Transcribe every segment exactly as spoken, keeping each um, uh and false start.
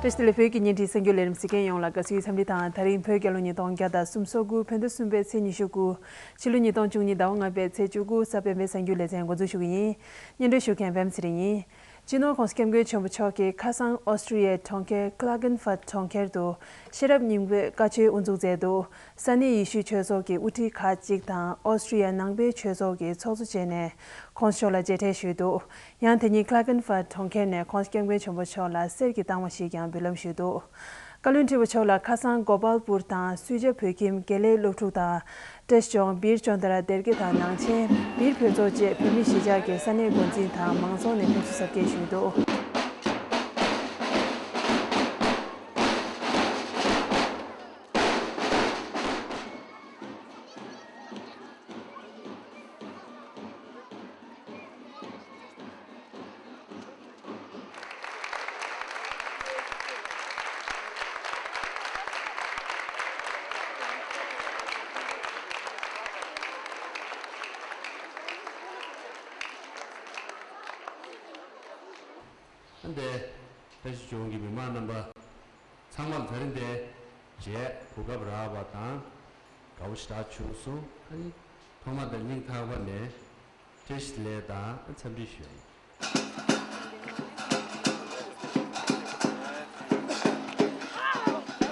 བཀྲ་ཤིས་བདེ་ལེགས། བོད་ཀྱི་བརྙན་འཕྲིན་གསར་འགྱུར་ལས་རིམ་གཟིགས་མཁན་ཡོངས་ལ་དགའ་བསུའི་འཚམས་འདྲི་དང་། ད་རིང་བོད་རྒྱལ་ལོ་ཉིས་སྟོང་བརྒྱ་དང་སུམ་ཅུ་སོ་དགུ་བོད་ཟླ་གསུམ་པའི་ཚེས་ཉི་ཤུ་དགུ། ཕྱི་ལོ་ཉིས་སྟོང་བཅུ་གཉིས་ཟླ་བ་ལྔ་པའི་ཚེས་བཅུ་དགུ་གཟའ་སྤེན་པའི་གསར་འགྱུར་ལེ་ཚན་འགོ་འཛུགས་ཞུ་གི་ཡིན། སྙན་སྒྲོན་ཞུ་མཁན་པད་མ་ཚེ་རིང་ཡིན། སྤྱི་ནོར་༸གོང་ས་༸སྐྱབས་མགོན་ཆེན་པོ་མཆོག་གིས་ཁ་སང་ཨོ་སི་ཀྲི་ཡའི་གྲོང་ཁྱེར་Klagenfurt་གྲོང་ཁྱེར་དུ་ཤེས་རབ་སྙིང་པོའི་བཀའ་ཆོས་དབུ་འཛུགས་མཛད་འདུག། ས་གནས་ཡེ་ཤུའི་ཆོས་ཚོགས་ཀྱི་དབུ་ཁྲིད་ཁག་ཅིག་དང་ཨོ་སི་ཀྲི་ཡ་ནང་པའི་ཆོས་ཚོགས་ཀྱི་ཚོགས་གཙོ་བཅས་ནས་༸གོང་ས་མཆོག་ལ་མཇལ་འཕྲད་ཞུས་འདུག། ཡང་དེ་ཉིན་Klagenfurt་གྲོང་ཁྱེར་ནས་༸གོང་ས་༸སྐྱབས་མགོན་ཆེན་པོ་མཆོག་ལ་གསེར་གྱི་བཏང་བ་ཞིག་ཀྱང་འབུལ་ལམ་ཞུས་འདུག། བཀའ་བློན་ཁྲི་པ་མཆོག་ལ་ཁ་སང་Gopalpur་དང་སུ་ཇཱ་བོད་ཁྱིམ་དགེ་ལེགས་སློབ་ཕྲུག་དང་། བཀྲ་ཤིས་ལྗོངས་བིར་ཅོན་ཏ་ར་སྡེར་ཁའི་དང་ནང་ཆེན་བིར་བོད་ཚོགས་བཅས་བོད་མི་གཞིས་ཆགས་ཀྱི་ས་གནས་འགོ་འཛིན་དང་མང་ཚོགས་ནས་ཕེབས་བསུ་གཟབ་རྒྱས་ཞུས་འདུག། ཨ་འདས། བཀྲ་ཤིས་ལྗོངས་ཀྱི་མི་མང་རྣམ་པ་ཚང་མར་ད་རིང་འདིར་མཇལ་གོ་སྐབས་རག་པ་དང་དགའ་པོ་ཞེ་དྲག་བྱུང་སོང་། ཨ་ནི་ཐོག་མ་དང་སྙིང་ཐག་པ་ནས་བཀྲ་ཤིས་བདེ་ལེགས་དང་འཚམས་འདྲི་ཞུ་ཡ་ཡིན།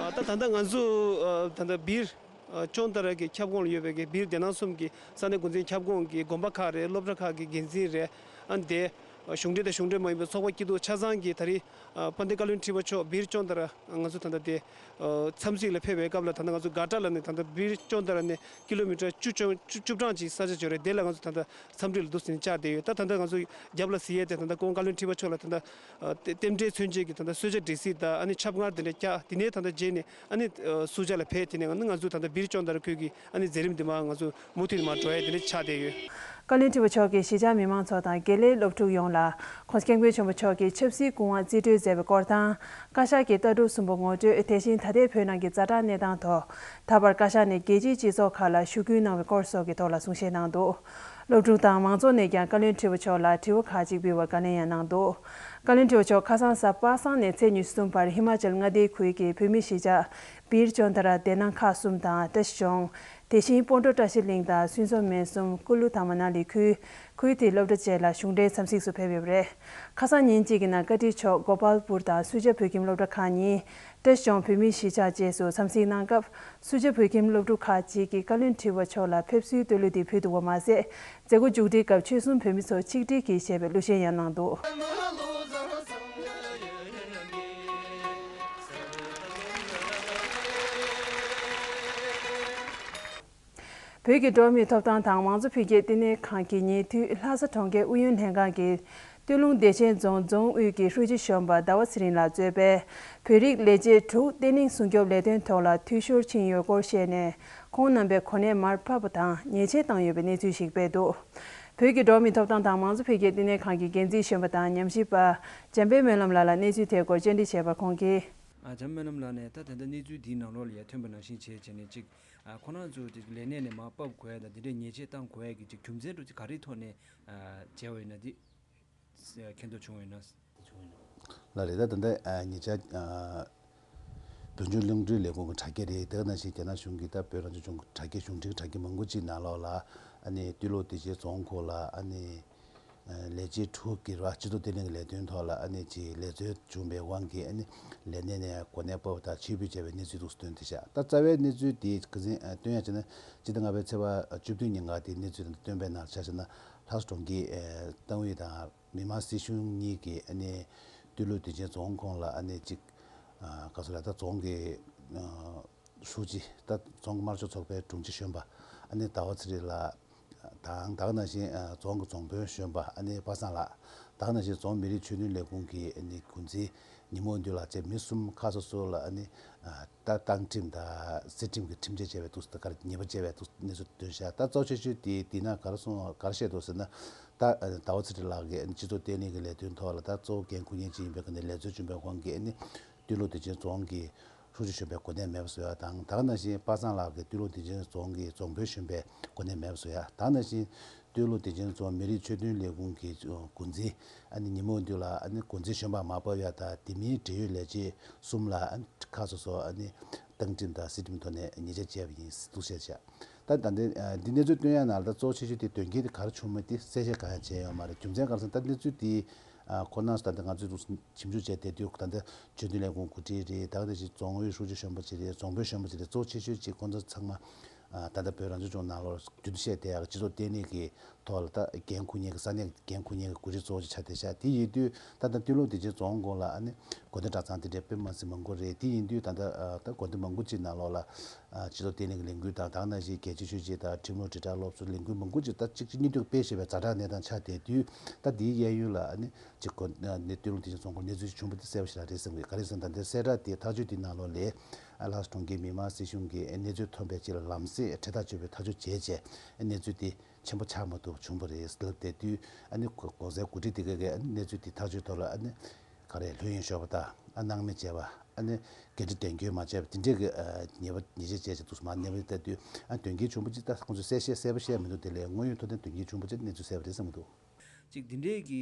ཨ། ད་ད་ལྟ་ང་ཚོ་ཨ་ད་ལྟ་བིར་ཨ་ཅོན་ཏ་ར་གི་ཁྱབ་ཁོངས་ལ་ཡོད་པའི་གི་བིར་སྡེ་ནང་གསུམ་གྱི་ས་གནས་འགོ་འཛིན་ཁྱབ་ཁོངས་ཀྱི་དགོན་པ་ཁག་རེད། སློབ་གྲྭ་ཁག་གི་འགན་འཛིན་རེད། ཨ་ནི་དེ་གཞུང་འབྲེལ་དང་གཞུང་འབྲེལ་མ་ཡིན་པའི་ཚོགས་པ་སྐྱིད་སྡུག་ཆ་ཚང་གིས་ད་རེས་ཨ་དཔལ་ལྡན་བཀའ་བློན་ཁྲི་པ་མཆོག་བིར་ཅོན་ཏ་ར་ང་ཚོ་ད་ལྟ་དེ་ཨ་འཚམས་གཟིགས་ལ་ཕེབས་པའི་སྐབས་ལ། ད་ལྟ་ང་ཚོ་དགའ་སྤྲོ་ལ་ནི་ད་ལྟ་བིར་ཅོན་ཏ་ར་ནས་ཀི་ལོ་མི་ཊར་བཅུ་བཅུ་བཅུ་གྲངས་ཅིག་ས་ཆ་ཅིག་ཡོད་རེད། དེ་ལ་ང་ཚོ་ད་ལྟ་འཚམས་འདྲི་ལ་འདུག་སེ་བཅར་བསྡད་ཡོད། ད་ད་ལྟ་ང་ཚོ་རྒྱབ་ལ་གཟིགས་ཡས་དེ་ད་ལྟ་ཁོང་བཀའ་བློན་ཁྲི་པ་མཆོག་ལ་ད་ལྟ་ཨ་རྟེན་འབྲེལ་མཚོན་བྱེད་ཀྱི་ད་ལྟ་གསོལ་ཇ་སྦྲེལ་སྲིད་དང་ཨ་ནི་ཆབ་མངར་དེ་འདྲ་བཀྱག། དེ་ནས་ད་ལྟ་རྗེས་ནས་ཨ་ནི་ཨ་སུ་ཇཱ་ལ་ཕེབས། དེ་ནས་ང་ཚོ་ད་ལྟ་བིར་ཅོན་ཏ་ར་ཁུལ་གྱི་ཨ་ནི་མཛད་རིམ་དེ་མར་ང་ཚོ་མུ་མཐུད་མར་འགྲོ་ཡས་དེ་འདྲ་ཆགས་བསྡད་ཡོད། བཀའ་བློན་ཁྲི་པ་མཆོག་གིས་གཞིས་ཆགས་མི་མང་ཚོ་དང་དགེ་ལས་སློབ་ཕྲུག་ཡོངས་ལ་༸གོང་ས་༸སྐྱབས་མགོན་ཆེན་པོ་མཆོག་གིས་ཆབ་སྲིད་སྐུ་དབང་རྩིས་སྤྲོད་མཛད་པའི་སྐོར་དང་། བཀའ་ཤག་གི་ལྟ་གྲུབ་གསུམ་པོ་ངོ་སྤྲོད། དེ་བཞིན་ད་ལྟའི་བོད་ནང་གི་ཛ་དྲག་གནས་སྟངས་ཐོག་ད་བར་བཀའ་ཤག་ནས་རྒྱལ་སྤྱིའི་སྤྱི་ཚོགས་ཁག་ལ་ཞུ་སྐུལ་གནང་བའི་སྐོར་སོགས་ཀྱི་ཐོག་ལ་གསུང་བཤད་གནང་འདུག། སློབ་ཕྲུག་དང་མང་ཚོགས་ནས་ཀྱང་བཀའ་བློན་ཁྲི་པ་མཆོག་ལ་དྲི་བ་ཁག་ཅིག་འབུལ་བར་བཀའ་ལན་ཡང་གནང་འདུག། བཀའ་བློན་ཁྲི་པ་མཆོག་ཁ་སང་གཟའ་པ་སངས་ནས་ཚེས་ཉི་ཤུ་གསུམ་བར་ཧི་མ་ཅལ་མངའ་སྡེའི་ཁུལ་གྱི་བོད་མི་གཞིས་ཆགས་བིར་ཅོན་ཏ་ར་སྡེ་ནང་ཁག་གསུམ་དང་བཀྲ་ཤིས་ལྗོངས། དེ་བཞིན་སྤོན་ཊོ་བཀྲ་ཤིས་གླིང་དང་སུན་ཙོ་སྨད་གསུམ་ཀུ་ལུ་དྷརྨ་ན་ལི་ཁུལ། ཁུལ་དེའི་སློབ་གྲྭ་བཅས་ལ་གཞུང་འབྲེལ་འཚམས་གཟིགས་སུ་ཕེབས་ཡོད་པ་རེད། ཁ་སང་ཉིན་གཅིག་གི་ནང་བཀའ་ཁྲི་མཆོག་གོ་པལ་པུར་དང་སུ་ཇཱ་བོད་ཁྱིམ་སློབ་གྲྭ་ཁག་གཉིས། བཀྲ་ཤིས་ལྗོངས་བོད་མིའི་གཞིས་ཆགས་བཅས་སུ་འཚམས་གཟིགས་གནང་སྐབས། སུ་ཇཱ་བོད་ཁྱིམ་སློབ་ཕྲུག་ཁག་ཅིག་གིས་བཀའ་བློན་ཁྲི་པ་མཆོག་ལ་ཕེབས་བསུའི་བསྟོད་གླུ་དེ་ཕུལ་འདུག་པ་མ་ཟད། མཛད་སྒོ་མཇུག་སྒྲིལ་སྐབས་ཆོལ་གསུམ་བོད་མི་ཚོ་ཆིག་སྒྲིལ་གྱིས་ཞེས་པའི་གླུ་གཞས་ཡང་གནང་འདུག། བོད་ཀྱི་འགྲོ་བ་མིའི་ཐོབ་ཐང་དང་མང་གཙོ་འཕེལ་རྒྱས་བསྟི་གནས་ཁང་གི་ཉེ་དུས་ལྷ་ས་གྲོང་ཁྱེར་ཨུ་ཡོན་ལྷན་ཁང་གི་སྟོད་ལུང་བདེ་ཆེན་རྫོང་རྫོང་ཨུད་ཀྱི་ཧྲུའུ་ཅི་གཞོན་པ་ཟླ་བ་ཚེ་རིང་ལགས་གཙོས་པའི་བོད་རིགས་ལས་བྱེད་དྲུག་བརྟན་ལྷིང་སྲུང་སྐྱོབ་ལས་དོན་ཐོག་ལ་འཐུས་ཤོར་ཕྱིན་ཡོད་སྐོར་བཤད་ནས། ཁོང་རྣམ་པའི་གོ་གནས་མར་ཕབ་པ་དང་ཉེས་ཆད་བཏང་ཡོད་པའི་གནས་ཚུལ་ཞིག་སྤེལ་འདུག། བོད་ཀྱི་འགྲོ་བ་མིའི་ཐོབ་ཐང་དང་མང་གཙོ་འཕེལ་རྒྱས་བསྟི་གནས་ཁང་གི་འགན་འཛིན་གཞོན་པ་དང་ཉམས་ཞིབ་པ་འཇམ་དཔལ་སྨོན་ལམ་ལགས་ལ་གནས་ཚུལ་དེའི་སྐོར་བཅར་འདྲི་བྱས་པར་ཁོང་གིས། ཨ། འཇམ་དཔལ་སྨོན་ལམ་ལགས་ནས་ད་ད་ལྟ་གནས་ཚུལ་འདིའི་ནང་ལོགས་ལ་ཡ་ཐོན་པ་ནང་བཞིན་བྱས་བྱས་ནས་ཅིག་ཨ། ཁོ་རང་ཚོ་ཅིག་ལས་གནས་ནས་མར་ཕབ་དགོས་ཡ་དང་དེ་འདྲའི་ཉེས་ཆད་བཏང་དགོས་ཡ་གི་ཅིག་རྒྱུ་མཚན་འདྲ་ཅིག་ག་རེའི་ཐོག་ནས་ཨ། བྱས་པ་ཡིན་ན་འདི་མཁྱེན་རྟོགས་བྱུང་བ་ཡིན་ན། ལགས་རེད། ད་ད་ལྟ་ཨ། ཉེ་ཆར་ཨ། བོད་ལྗོངས་གླིང་ཕྲན་ལས་ཁུངས་ཀྱི་དྲ་རྒྱ་རེད། དེ་ག་ནང་བཞིན་རྒྱ་ནག་གཞུང་གིས་ད་བོད་རང་སྐྱོང་ལྗོངས་ཀྱི་དྲ་རྒྱ་གཞུང་འབྲེལ་གྱི་དྲ་རྒྱ་མང་པོ་ཅིག་ནང་ལོགས་ལ་ཨ་ནི་སྟོད་ལུང་བདེ་ཆེན་རྫོང་ཁག་ལ་ཨ་ནི། ལས་བྱེད་དྲུག་གིས་ར་སྤྱི་ཚོགས་བརྟན་ལྷིང་གི་ལས་དོན་ཐོག་ལ་ཨ་ནི་ཅིག་ལས་རྩོལ་བྱུང་བའི་དབང་གིས་ཨ་ནི་ལས་གནས་ནས་གོ་གནས་སྤར་བ་དང་ཕྱིར་འབུད་བྱས་པའི་གནས་ཚུལ་འདུག་སེ་བཏོན་ཏེ་བཞག། ད་རྩ་བའི་གནས་ཚུལ་དེ་ག་ཚོད་སྟོན་ཡ་བྱས་ན་སྤྱི་ཟླ་ལྔ་པའི་ཚེས་པ་བཅུ་བདུན་ཉིན་ཀ་དེ་གནས་ཚུལ་དེ་བཏོན་པའི་ནང་ཆ་བཞག་ན་ལྷ་ས་གྲོང་ཁྱེར་ཏང་ཨུད་དང་མི་དམངས་སྲིད་གཞུང་གཉིས་ཀྱིས་ཨ་ནི་སྟོད་ལུང་བདེ་ཆེན་རྫོང་ཁོངས་ལ་ཨ་ནི་ཅིག་ག་ཚོད་ལ་ད་རྫོང་གི་ཧྲུའུ་ཅི་ད་རྫོང་དམར་ཤོག་ཚོགས་པའི་དྲུང་ཆེ་གཞོན་པ་ཨ་ནི་ཟླ་བ་ཚེ་རིང་ལགས་དང་། ད་ག་ནང་བཞིན་རྫོང་གི་རྫོང་དཔོན་གཞོན་པ་ཨ་ནི་པ་སངས་ལགས། ད་ག་ནང་བཞིན་རྫོང་མི་རིགས་ཆོས་དོན་ལས་ཁུངས་ཀྱི་ཨ་ནི་འགོ་འཛིན་ཉི་མ་དབང་འདུས་ལགས་བཅས་མི་གསུམ་ཁ་སོ་སོ་ལ་ཨ་ནི་ད་བཏང་ཁྲིམས་དང་སྲིད་ཁྲིམས་ཀྱི་ཁྲིམས་ཆད་བཅད་པའི་འདུག་ད་ག་རེ་ཉེས་པ་བཅད་པའི་འདུག་གནས་ཚུལ་བཏོན་བཞག། ད་གཙོ་ཆེ་ཤོས་དེ་དེ་ནང་ག་རེ་གསུངས་ག་རེ་བཤད་འདུག་ཟེར་ན། ད་ཟླ་བ་ཚེ་རིང་ལགས་ཀྱིས་ཨ་ནི་སྤྱི་ཚོགས་བརྟན་ལྷིང་གི་ལས་དོན་ཐོག་ལ་ད་གཙོ་བོ་འགན་འཁུར་མཁན་ཅིག་ཡིན་པའི་ཁ་ནས་ལས་རྩོལ་བྱུང་བའི་དབང་གིས་ཨ་ནི་སྟོད་ལུང་བདེ་ཆེན་རྫོང་གི་ཧྲུའུ་ཅི་གཞོན་པའི་གོ་གནས་མེད་པ་བཟོ་ཡ་དང་། ད་ག་ནང་བཞིན་པ་སངས་ལགས་ཀྱིས་སྟོད་ལུང་བདེ་ཆེན་རྫོང་གི་རྫོང་དཔོན་གཞོན་པའི་གོ་གནས་མེད་པ་བཟོ་ཡ། ད་ག་ནང་བཞིན་ སྟོད་ལུང་བདེ་ཆེན་རྫོང་མི་རིགས་ཆོས་དོན་ལས་ཁུངས་ཀྱི་འགོ་འཛིན་ཨ་ནི་ཉིན་མོ་དུས་ལ་ཨ་ནི་འགོ་འཛིན་གཞོན་པ་མར་ཕབ་ཡ་དང་དེ་མིན་འབྲེལ་ཡོད་ལས་བྱེད་གསུམ་ལ་ཨ་ནི་ཁག་སོ་སོ་ཨ་ནི་བཏང་འཁྲིམས་དང་སྲིད་ཁྲིམས་ཐོག་ནས་ཉེས་ཆད་བཅད་པ་ཡིན་འདུག་བཤད་བྱས། ད་ད་ལྟ་འདི་གནས་ཚུལ་སྟོན་ཡ་ནང་ལ་ད་གཙོ་ཆེ་ཤོས་དེ་དོན་རྐྱེན་དེ་ག་རེ་བྱུང་མིན་དེ་གསལ་བཤད་གང་ཡང་བྱས་ཡོད་མ་རེད། རྒྱུ་མཚན་ག་རེ་ཟེར་ན་ད་གནས་ཚུལ་དེ་ཁོ་ན་ད་ལྟ་ང་ཚོས་ཞིབ་འཇུག་བྱས་བསྡད་དུས་ད་ལྟ་ཆོས་དོན་ལས་ཁུངས་འགོ་ཁྲིད་རེད། ད་ག་ནང་བཞིན་རྫོང་ཨུའི་ཧྲུའུ་ཅི་གཞོན་པ་ཅིག་རེད། རྫོང་དཔོན་གཞོན་པ་ཅིག་རེད། གཙོ་ཆེ་ཤོས་ཅིག་ཁོ་ཚོ་ཚང་མ་ད་ལྟ་བོད་རང་སྐྱོང་ལྗོངས་ནང་ལོགས་རྒྱུན་དུ་བཤད་བསྡད་ཡག་སྤྱི་ཚོགས་བརྟན་ལྷིང་གི་ཐོག་ལ་ད་འགན་འཁུར་མཁན་གྱི་ས་གནས་འགན་འཁུར་མཁན་གྱི་འགོ་ཁྲིད་གཙོ་བོ་ཅིག་ཆགས་བསྡད་ཤག་དེ་ཡིན་དུས་ད་ལྟ་སྟོད་ལུང་བདེ་ཆེན་རྫོང་ཁོངས་ལ་ཨ་ནི་དགོན་སྡེ་གྲྭ་ཚང་དེ་འདྲའི་དཔེ་མ་སྲིད་མང་པོ་རེད། དེ་ཡིན་དུས་ད་ལྟ་ད་དགོན་སྡེ་མང་པོ་ཅིག་ནང་ལོགས་ལ་སྤྱི་ཚོགས་བརྟན་ལྷིང་གི་ལས་འགུལ་དང་ད་ག་ནང་བཞིན་རྒྱལ་གཅེས་ཆོས་གཅེས་དང་ཁྲིམས་ལུགས་དྲིལ་བསྒྲགས་སློབ་གསོའི་ལས་འགུལ་མང་པོ་ཅིག་ད་གཅིག་གཅིག་གཉིས་མཐུད་སྤེལ་བཞིན་པའི་ཛ་དྲག་གནས་སྟངས་ཆགས་བསྡད་དུས་ད་དེའི་གཡས་གཡོན་ལ་ཨ་ནི་ཅིག་དགོན་ནས་སྟོད་ལུང་བདེ་ཆེན་རྫོང་ཁོངས་ལ་གནས་ཚུལ་ཞིག་བྱུང་བ་དེ་གསལ་པོ་ཞེ་དྲག་རེད་བསམ་གི། ག་རེ་ཟེར་ན་ད་ལྟའི་གསལ་བསྒྲགས་དེ་ཐག་གཅོད་དེའི་ནང་ལོགས་ལ་ལྷ་ས་གྲོང་ཁྱེར་མི་དམངས་སྲིད་གཞུང་གིས་གནས་ཚུལ་ཐོན་པའི་རྗེས་ལ་ལམ་སེང་འཕྲལ་ཐག་གཅོད་པའི་ཐག་གཅོད་བྱས་རྗེས་གནས་ཚུལ་དེ་ཆེན་པོ་ཆགས་མ་ཐུབ་བྱུང་བ་རེད་ལབ་བསྡད་དུས་ཨ་ནི་གོང་གོང་གསལ་འགོ་ཁྲིད་དེ་གས་གས་ཨ་ནི་གནས་ཚུལ་དེ་ཐག་གཅོད་ཐོག་ལ་ཨ་ནི་ག་རེ་ལྷོད་གཡེང་ཤོར་བ་དང་ཨ་སྣང་མེད་བྱས་པ་ཨ་ནི་འགན་འཁྲི་དོན་འཁྱོལ་མ་བྱས་པ་དེ་འདྲས་ཀྱི་ཉེས་པ་ཉེས་ཆད་བཅད་བྱས་འདུག་སེ་མར་གནས་པ་བལྟས་དུས་ཨ་དོན་རྐྱེན་བྱུང་པ་ཅིག་ད་ཁོང་ཚོས་གསལ་བཤད་གསལ་པོ་བཤད་མི་འདུག་དེ་ལས་དངོས་ཡོད་ཐོག་ནས་དོན་རྐྱེན་བྱུང་པ་ཅིག་གནས་ཚུལ་གསལ་པོ་རེད་བསམ་གྱི་འདུག་ཅིག་འདི་འདྲའི་གི་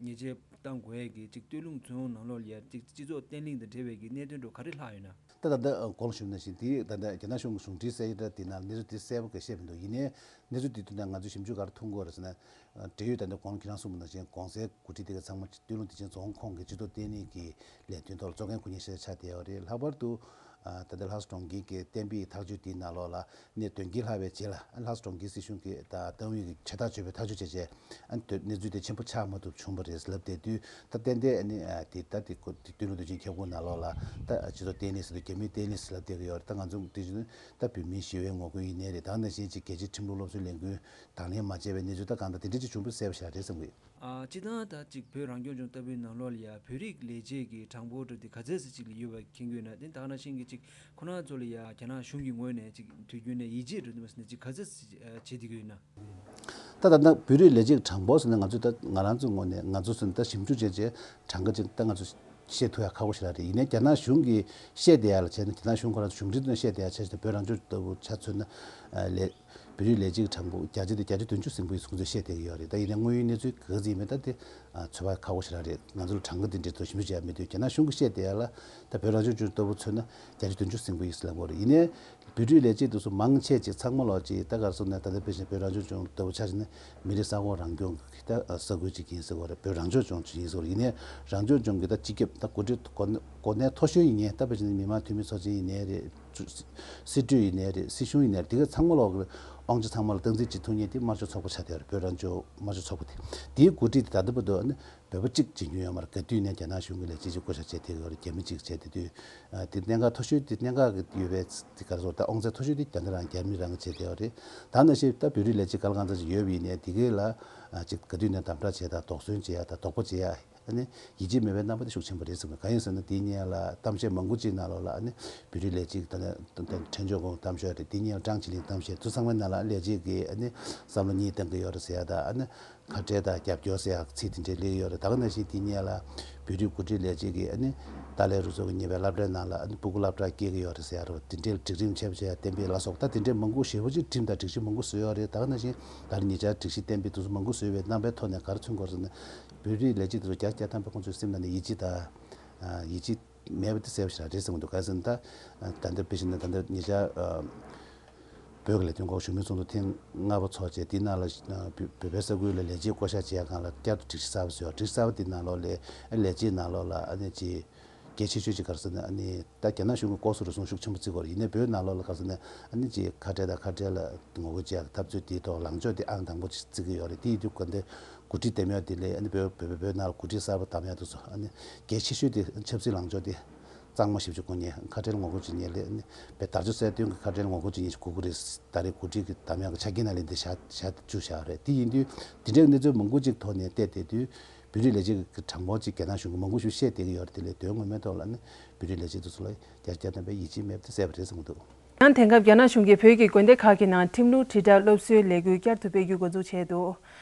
ཉེས་ཆད་བཏང་དགོས་ཡས་ཀྱི་ཅིག་སྟོད་ལུང་རྫོང་ནང་ལོགས་ལ་ཡ་ཅིག་སྤྱི་ཚོགས་བརྟན་ལྷིང་དང་འབྲེལ་བའི་གི་གནད་དོན་འདྲ་ག་རེ་ལྷག་ཡོད་ན། ད་ད་ལྟ་གོང་ཞུས་ནང་བཞིན་དེ་ད་ལྟ་རྒྱ་ནག་གཞུང་གི་གཞུང་འབྲེལ་གསལ་བསྒྲགས་དེ་ནང་གནས་ཚུལ་དེ་གསལ་པོ་ག་བཤད་མི་འདུག་ཡིན་ནའི་གནས་ཚུལ་དེ་དུས་ན་ང་ཚོས་ཞིབ་འཇུག་ག་རེ་ཐུབ་ཀྱི་ཡོད་རེད་ཟེར་ན། འབྲེལ་ཡོད་ད་ལྟ་གོང་ཁྱེད་རང་གསུངས་པ་ནང་བཞིན་གོང་གསལ་འགོ་ཁྲིད་དེ་ག་ཚང་མ་སྟོད་ལུང་བདེ་ཆེན་རྫོང་ཁོངས་ཀྱི་སྤྱི་ཚོགས་བརྟན་ལྷིང་གི་ལས་དོན་ཐོག་ལ་གཙོ་འགན་འཁུར་མཁན་ཞིག་ཆགས་བསྡད་ཡོད་རེད། ལྷག་པར་དུ་ད་ལྟ་ལྷ་ས་གྲོང་ཁྱེར་གྱི་བསྟན་པའི་ཐག་གཅོད་དེའི་ནང་ལོགས་ལ་ནས་དོན་རྐྱེན་ལྷག་པའི་རྗེས་ལ་ལྷ་ས་གྲོང་ཁྱེར་སྲིད་གཞུང་གིས་ད་ཏང་ཨུད་ཀྱི་འཕྲལ་ཐག་གཅོད་པའི་ཐག་གཅོད་བྱས་རྗེས་ཨ་ནི་གནས་ཚུལ་དེ་ཆེན་པོ་ཆགས་མ་ཐུབ་བྱུང་བ་རེད་ལབ་བསྡད་དུས་ད་ཏན་ཏན་ཨ་ནི་དེ་ད་དེ་ཁོ་དེ་སྟོད་ལུང་བདེ་ཆེན་ཁྱབ་ཁོངས་ནང་ལོགས་ལ་ད་སྤྱི་ཚོགས་བརྟན་ལྷིང་ཟེར་དུས་རྒྱ་མིའི་བརྟན་ལྷིང་ཟེར་ལབ་བསྡད་ཀྱི་ཡོད་རེད། ད་ང་ཚོ་དེ་བཞིན་ད་བོད་མིའི་ཞི་བའི་ངོ་རྒོལ་ཡིན་ནའི་རེད། ད་ནང་བཞིན་ཅིག་རྒྱལ་གཅེས་ཁྲིམས་ལུགས་སློབ་གསོའི་ལས་འགུལ་དང་ལེན་མ་བྱས་པའི་གནས་ཚུལ་ད་གང་ལྟར་དེ་འདྲ་ཅིག་བྱུང་བ་གསལ་པོ་ཞིག་རེད་བསམ་གི། ཨ་སྤྱིར་བཏང་ད་ཅིག་བོད་རང་སྐྱོང་ལྗོངས་ལྟ་བུའི་ནང་ལོགས་ལ་ཡ་བོད་རིགས་ལས་བྱེད་ཀྱི་གྲངས་འབོར་འདྲ་དེ་ག་ཚད་ཙམ་ཅིག་ལ་ཡོད་པ་མཁྱེན་གྱི་ཡོད་ན། དེ་ད་ག་ནང་བཞིན་གྱི་ཅིག་ཁོ་རང་ཚོ་ལ་ཡ་རྒྱ་ནག་གཞུང་གི་ངོས་ནས་ཅིག་དུས་རྒྱུན་ནས་ཡིད་ཆེས་འདྲ་དེ་མ་ཟེར་ན་ཅིག་ག་ཚད་ཙམ་ཅིག་ཨ་བྱེད་བསྡད་ཀྱི་ཡོད་ན། ད་ད་ལྟ་བོད་རིགས་ལས་བྱེད་ཀྱི་གྲངས་འབོར་ཟེར་ན་ང་ཚོས་ད་ང་རང་ཚོའི་ངོས་ནས་ང་ཚོ་ཟེར་ན་ད་ཞིབ་འཇུག་བྱས་རྗེས་གྲངས་ཀ་ཅིག་ད་ང་ཚོ་བཤད་ཐུབ་ཡ་ཁག་པོ་ཞེ་དྲག་རེད། ཡིན་ནའི་རྒྱ་ནག་གཞུང་གིས་བཤད་བསྡད་ཡ་ལ་བྱས་ན་རྒྱ་ནག་གཞུང་ཁོ་རང་ཚོ་གཞུང་འབྲེལ་ནང་བཤད་བསྡད་ཡ་ཆ་བཞག་ན་བོད་རང་སྐྱོང་ལྟ་བུ་ཆ་མཚོན་ན་ལས་བོད་རིགས་ལས་བྱེད་ཀྱི་གྲངས་འབོར་བརྒྱ་ཆ་དེ་བརྒྱ་ཆ་བདུན་ཅུ་ཟིན་པོ་ཡིན་ཁོང་ཚོས་བཤད་བསྡད་ཀྱི་ཡོད་རེད། ད་ཡིན་ནའི་དངོས་ཡོད་གནས་ཚུལ་ག་ཚོད་ཡིན་མིན་ད་དེ་ཚོད་དཔག་ཁག་པོ་ཞེ་དྲག་རེད། ང་ཚོ་ལ་གྲངས་ཀ་དེ་འདྲའི་ཐོག་ཞིབ་འཇུག་བྱས་ཡ་མེད་དུས་རྒྱ་ནག་གཞུང་གིས་བཤད་བསྡད་ཡ་ལ་ད་བོད་རང་སྐྱོང་ལྗོངས་ལྟ་བུ་མཚོན་ན་བརྒྱ་ཆ་བདུན་ཅུ་ཟིན་པོ་ཡིན་ཟེར་ལབ་ཀྱི་ཡོད་རེད། ཡིན་ནའི་བོད་རིགས་ལས་བྱེད་དེ་ཚོ་མང་ཆེ་ཅིག་ཚང་མ་ལོག་ཅིག་ད་ག་རེ་ཟེར་ན་ད་ལྟ་དཔེ་བཞིན་བོད་རང་སྐྱོང་ལྗོངས་ལྟ་བུ་ཆ་བཞག་ན་མི་རིགས་ས་ཁོངས་རང་སྐྱོང་གི་ད་ས་ཁུལ་ཅིག་ཡིན་ཟེར་བ་རེད། བོད་རང་སྐྱོང་ལྗོངས་ཅིག་ཡིན་ཟེར་བ་རེད། ཡིན་ནའི་རང་སྐྱོང་ལྗོངས་ཀྱི་ད་སྤྱི་ཁྱབ་ད་འགོ་ཁྲིད་གོ་གནས་གོ་གནས་མཐོ་ཤོས་ཡིན་མཁན་ད་དཔེ་བཞིན་མི་དམངས་འཐུས་མི་ཚོགས་ཆེན་ཡིན་ནའི་རེད། སྲིད་གྲོས་ཡིན་ནའི་རེད། སྲིད་གཞུང་ཡིན་ནའི་རེད། དེ་ག་ཚང་མ་ལོག་གི་དབང་ཆ་ཚང་མ་ལ་སྟངས་འཛིན་བྱེད་ཐུབ་མཁན་དེ་དམར་ཤོག་ཚོགས་པ་ཆགས་བསྡད་ཡོད་རེད། བོད་རང་སྐྱོང་དམར་ཤོག་ཚོགས་པ་དེ། དེའི་འགོ་ཁྲིད་དེ་ད་ལྟ་བར་དུ་ནི་བོད་པ་གཅིག་བྱེད་མྱོང་ཡོད་མ་རེད། ག་དུས་ནས་རྒྱ་ནག་གཞུང་གི་ལས་བྱེད་ཅིག་བསྐོ་བཞག་བྱས་བསྡད་ཀྱི་ཡོད་རེད། རྒྱ་མི་གཅིག་བྱས་བསྡད་དུས། ཨ་དེ་གནད་འགག་མཐོ་ཤོས་དེ་གནད་འགག་གི་ཡོད་པའི་དེ་ག་རེ་ཟེར་ད་དབང་ཚད་མཐོ་ཤོས་དེ་རྒྱ་ནག་རང་རྒྱ་མི་རང་གིས་བྱས་བསྡད་ཡོད་རེད། ད་ནང་བཞིན་ད་བོད་རིགས་ལས་བྱེད་ག་ལ་གང་འཚམ་ཅིག་ཡོད་པ་ཡིན་ནའི་དེ་གས་ལ་ཨ་ཅིག་ག་དུས་ནས་དམ་དྲག་བྱས་དང་དོགས་ཟོན་བྱེད་ཡ་དང་དོགས་པ་བྱེད་ཡ་ཨ་ནི་ཡིད་ཆེས་མེད་པའི་རྣམ་པ་དེ་ཤུགས་ཆེན་པོ་རེད་བསམ་གི། གང་ཡིན་ཟེར་ན་དེ་སྔོན་ལ་གཏམ་བཤད་མང་པོ་ཅིག་ནང་ལོགས་ལ་ཨ་ནི་བོད་རིགས་ལས་བྱེད་ཀྱི་ད་ནི་ད་ད་ཕྲན་ཆོས་ཀུན་གཏམ་བཤད་རེད། དེ་སྔོན་ལ་ཀྲང་ཅི་ལིན་གཏམ་བཤད་དེ་ཚང་མའི་ནང་ལ་ལས་བྱེད་ཀྱིས་ཨ་ནི་བསམ་བློ་གཉིས་གཏོང་གི་ཡོད་རེད་ཟེར་ཡ་དང་ཨ་ནི། ཁ་བྲལ་དང་རྒྱབ་སྐྱོར་ཟེར་ཡག་ཚིག་དེ་འདྲའི་སླེབས་ཡོད་རེད། ད་ག་ནང་བཞིན་དེ་སྔོན་ལ་བོད་རིགས་འགོ་ཁྲིད་ལས་བྱེད་ཀྱིས་ཨ་ནི་ཏཱ་ལའི་རུ་ཚོགས་ཀྱི་ཉེས་པའི་སློབ་གྲྭའི་ནང་ལ་ཨ་ནི་སྤུ་གུ་སློབ་གྲྭར་སྐྱེལ་གྱི་ཡོད་རེད་ཟེར་ཡག་རེད། དེ་འདྲའི་སྒྲིག་ཁྲིམས་ཆེ་བ་ཆེ་ཡ་གཏན་འབེབས་ལ་སོགས་ད་དེ་འདྲའི་མང་པོ་ཞེ་པོ་ཅིག་ཁྲིམས་དང་སྒྲིག་གཞི་མང་པོ་བཟོས་ཡོད་རེད། ད་ག་ནང་བཞིན་ད་རེས་ཉེ་ཆར་སྒྲིག་གཞི་གཏན་འབེབས་དེ་ཚོ་མང་པོ་བཟོས་པའི་རྣམ་པའི་ཐོག་ནས་ག་རེ་མཚོན་གྱི་ཡོད་རེད་ཟེར་ན་བོད་རིགས་ལས་བྱེད་དེ་ཚོ་བརྒྱ་ཆ་བརྒྱ་ཐམ་པ་ཁོང་ཚོའི་སེམས་ནང་ནས་ཡིད་ཆེས་དང་ཡིད་ཆེས་མེད་པ་དེ་གསལ་པོ་ཞེ་དྲག་རེད་བསམ་གྱི་འདུག་ག་རེ་ཟེར་ན་ད་ད་ལྟ་དཔེ་བཞག་ན་ད་ལྟ་ཉེ་ཆར་བོད་ཀྱི་ལས་དོན་སྐོར་བཞུགས་མོལ་ཚོགས་འདུ་ཐེངས་ལྔ་པ་ཚོགས་རྗེས་དེའི་ནང་ལ་བོད་བོད་པའི་ས་ཁུལ་ལ་ལས་བྱེད་བསྐོ་བཞག་བྱེད་ཡ་སྒང་ལ་བསྐྱར་དུ་སྒྲིག་གཞི་གསར་པ་བཟོས་ཡོད། སྒྲིག་གཞི་གསར་པ་དེའི་ནང་ལོགས་ལ་ལས་བྱེད་ནང་ལོགས་ལ་ཨ་ནི་ཅིག་གལ་ཆེ་ཤོས་ཅིག་ག་རེ་ཟེར་ན་ཨ་ནི་ད་རྒྱ་ནག་གཞུང་གིས་ལྐོག་ཟ་རུལ་སུངས་ཤུགས་ཆེན་པོ་བརྩི་གི་ཡོད་རེད། ཡིན་ནའི་བོད་ནང་ལོགས་ལ་ག་རེ་ཟེར་ན་ཨ་ནི་ཅིག་ཁ་བྲལ་དང་ཁ་བྲལ་ལ་ངོ་རྒོལ་བྱེད་ཡ་གི་འཐབ་རྩོད་དེའི་ཐོག་ལངས་ཕྱོགས་དེ་ཨང་དང་པོ་ཅིག་བརྩི་གི་ཡོད་རེད། དེ་ཡིན་དུས་ག་འདི་འགོ་ཁྲིད་འདེམས་ཡག་དེ་ལས་ཨ་ནི་བོད་བོད་བོད་ནང་ལ་འགོ་ཁྲིད་གསར་པ་འདེམས་ཡག་དེ་ཚོ་ཨ་ནི་གལ་ཆེ་ཤོས་དེ་ཆབ་སྲིད་ལངས་ཕྱོགས་དེ་གཙང་མ་ཞིབ་ཅིག་དགོས་ཉེ་ཁ་བྲལ་ངོ་རྒོལ་བྱེད་ཉེ་ལས་ཨ་ནི་བོད་དར་ལྕོག་གསལ་སྟོན་གྱི་ཁ་བྲལ་ངོ་རྒོལ་བྱེད་ཉེ་ཞིག་དགོས་ཀྱི་རེད། ད་རེས་འགོ་ཁྲིད་ཀྱི་འདེམས་ཡག་གི་ཆ་རྐྱེན་ནང་ལས་འདི་བཞག་བཞག་བཅུག་བཞག་རེད། དེ་ཡིན་དུས་དེ་འདྲའི་གནས་ཚུལ་མང་པོ་ཅིག་ཐོག་ནས་བལྟས་བསྡད་དུས་བོད་རིགས་ལས་བྱེད་ཀྱི་གྲངས་འབོར་ཅིག་རྒྱ་ནག་གཞུང་གིས་མང་པོ་ཞིག་བཤད་བསྡད་ཀྱི་ཡོད་རེད། དེ་ལས་དོན་ངོ་མའི་ཐོག་ལ་ཨ་ནི་བོད་རིགས་ལས་བྱེད་དེ་ཚོ་ལ་བརྒྱ་ཆ་བརྒྱ་ཐམ་པའི་ཡིད་ཆེས་མེད་པ་དེ་གསལ་པོ་རེད་བསམ་གྱི་འདུག་ཡང་དེང་སྐབས་རྒྱ་ནག་གཞུང་གིས་བོད་ཀྱི་དགོན་སྡེ་ཁག་གི་ནང་ཁྲིམས་ལུགས་དྲིལ་བསྒྲགས་སློབ་གསོའི་ལས་འགུལ་བསྐྱར་དུ་སྤེལ་རྒྱུ་འགོ་འཛུགས་བྱས་འདུག་